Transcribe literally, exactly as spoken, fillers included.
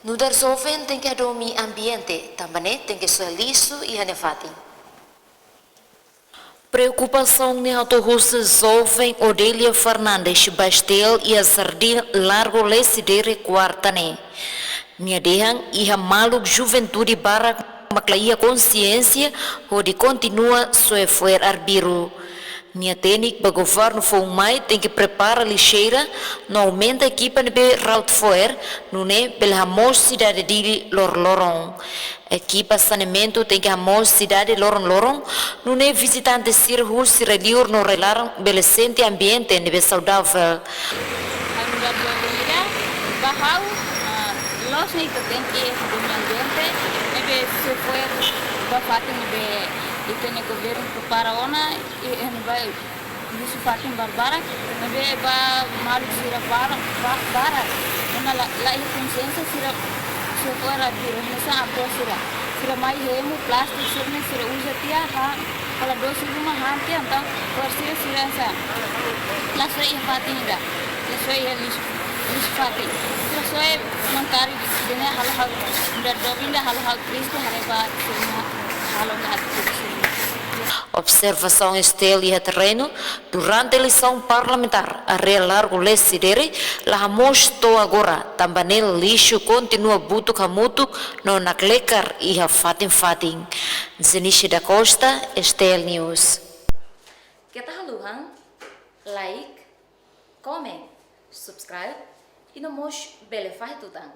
Nu'udar joven tenke hadomi ambiente, tanba ne'e tenke soe lixu iha nia fatin. Preokupasaun ne'e hato'o husi joven Odelia Fernandes ba STL iha Jardín Largo Lecidere, kuarta ne'e. Nia dehan iha maluk juventude barak mak la iha konxiénsia hodi kontinua soe fo'er arbiru. Nia tenik ba governu foun mai tenke prepara lixeira no aumenta ekipa ne'ebé rauti fo'er, nune'e bele hamoos sidade Dili loron-loron. Ekipa saneamentu tenke hamoos sidade loron-loron, nune'e vizitante sira husi rai-liur no rai-laran bele sente ambiente ne'ebé saudavel. Ha'u nu'udar joven ida, ba ha'u, ah, loos ne'e ita tenke hadomi ambiente, ne'ebé soe fo'er ba fatin ne'ebé ita-nia governu prepara ona, i, i ne'ebé lixu fatin barbarak, ne'ebé ba maluk sira barak, ba, barak. Ema la, la iha konxiénsia sira soe fo'er arbiru, hanesan avó sira. Sira mai hemu plástiku sira-ne'e sira uza tiha, ha, kala dosi ruma han tiha, entaun fo'er sira sira sa. La soe iha fatin ida, la soe iha lixu, lixu fatin. Sira soe mankari ida-ne'e halo ha'u, nu'udar joven ida halo ha'u triste, haree ba sira-nia halo ka atitude sira. Observasaun STL iha terrenu, durante eleisaun parlamentár, área Largo Lecidere la hamoos to'o agora, tanba ne'e lixu kontinua butuk hamutuk no naklekar iha fatin-fatin. Zenice da Costa, STL News. Keta haluha like, comment, subscribe, i no mós bele fahe tutan.